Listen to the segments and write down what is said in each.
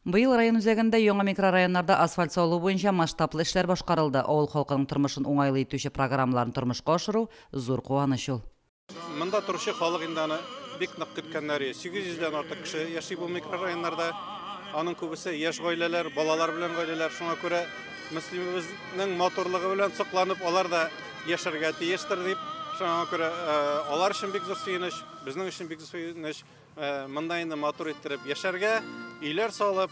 Быел район үзәгендә яңа микрорайоннарда асфальт салу буенча масштаблы эшләр башкарылды. Авыл халкының тормышын уңайлы итүче программаларын тормышка ашыру зур куаныч ул. Монда торучы халык инде аны бик нык көткәннәр. 800дән артык кеше яши бу микрорайоннарда. Аның күбесе яшь гаиләләр, балалар белән гаиләләр. Шуңа күрә Мөслимебезнең матурлыгы белән сокланып, алар да яшәргә тиештер дип. Шуңа күрә алар өчен бик зур сөенеч, безнең өчен бик зур сөенеч. Монда инде матур иттереп яшәргә, өйләр салып,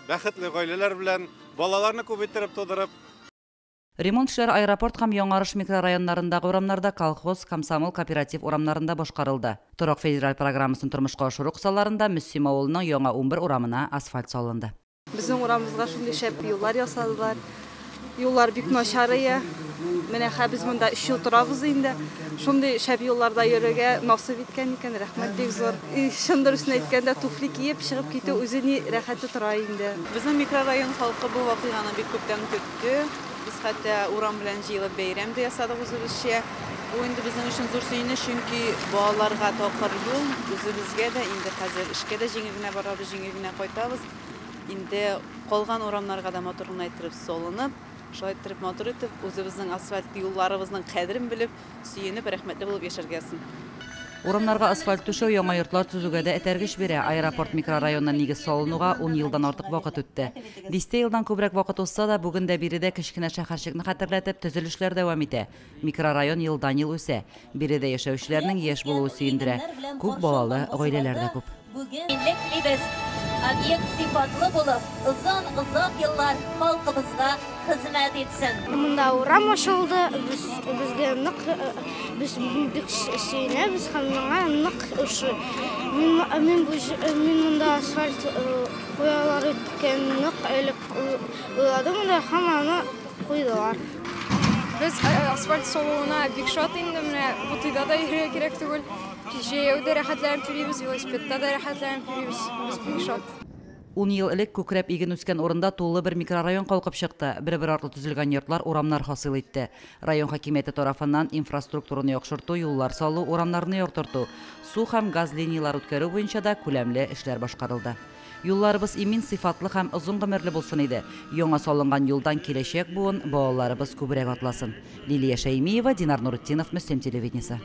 бәхетле гаиләләр белән балаларны күп иттереп тудырып. Ремонт эшләре аэропорт һәм Яңарыш микрорайоннарындагы урамнарда, Колхоз, Комсомол, Кооператив урамнарында башкарылды. Торак федераль программасын тормышка ашыру кысаларында Мөслим авылының яңа 11 урамына асфальт салынды. Безнең урамыбызга шундый шәп юллар ясадылар. Юллар бик начар ие. Менә хәзер без монда 3 ел торабыз инде. Шундый шәп юлларда йөрергә насыйп иткән икән, рәхмәт бик зур. Чын дөресен әйткәндә, туфли киеп чыгып китү үзе ни рәхәте тора инде. Безнең микрорайон халкы бу вакыйганы бик күптән көтте. Без хәтта урам белән җыелып бәйрәм дә ясадык үзебезчә. Бу инде безнең өчен зур сөенеч, чөнки балаларга такыр юл, үзебезгә дә инде хәзер эшкә дә җиңел генә барабыз, җиңел генә кайтабыз. Инде калган урамнарга да матур гына иттереп салынып, шулай иттереп матур итеп, үзебезнең асфальт юлларыбызның кадерен белеп, сөенеп, рәхмәтле булып яшәргә язсын. Урамнарга асфальт түшәү яңа йортлар төзүгә дә этәргеч бирә. Аэропорт микрорайонына нигез салынуга 10 елдан артык вакыт үтте. Дистә елдан күбрәк вакыт узса да, бүген дә биредә кечкенә шәһәрчекне хәтерләтеп төзелешләр дәвам итә. Микрорайон елдан-ел үсә. Биредә яшәүчеләрнең яшь булуы сөендерә. Күп балалы гаиләләр дә күп. Бүген телибез, объект сыйфатлы булып, озын-озак еллар халкыбызга хезмәт итсен. Монда урам ачылды, без безгә нык без бик сөенәбез һәм миңа нык ошый. Мин мин бу мин монда асфальт куялар икән нык элек уйладым да һәм аны куйдылар. Без асфальт салуына бик шат инде, менә бутыйда да йөрергә кирәк түгел. Җәяү дә рәхәтләнеп йөрибез, велосипедта да рәхәтләнеп йөрибез. Без бик шат. 10 ел элек күкрәп иген үскән урында тулы бер микрорайон калкып чыкты. Бер-бер артлы төзелгән йортлар урамнар хасил итте. Район хакимияте тарафыннан инфраструктураны яхшырту, юллар салу, урамнарны яктырту, су һәм газ линияләре үткәрү буенча да күләмле эшләр башкарылды. Юлларыбыз имин, сыйфатлы һәм озын гомерле булсын иде. Яңа салынган юлдан киләчәк буын балаларыбыз күбрәк атласын. Лилия Шәймиева, Динар Нуретдинов, Мөслим телевидениесе.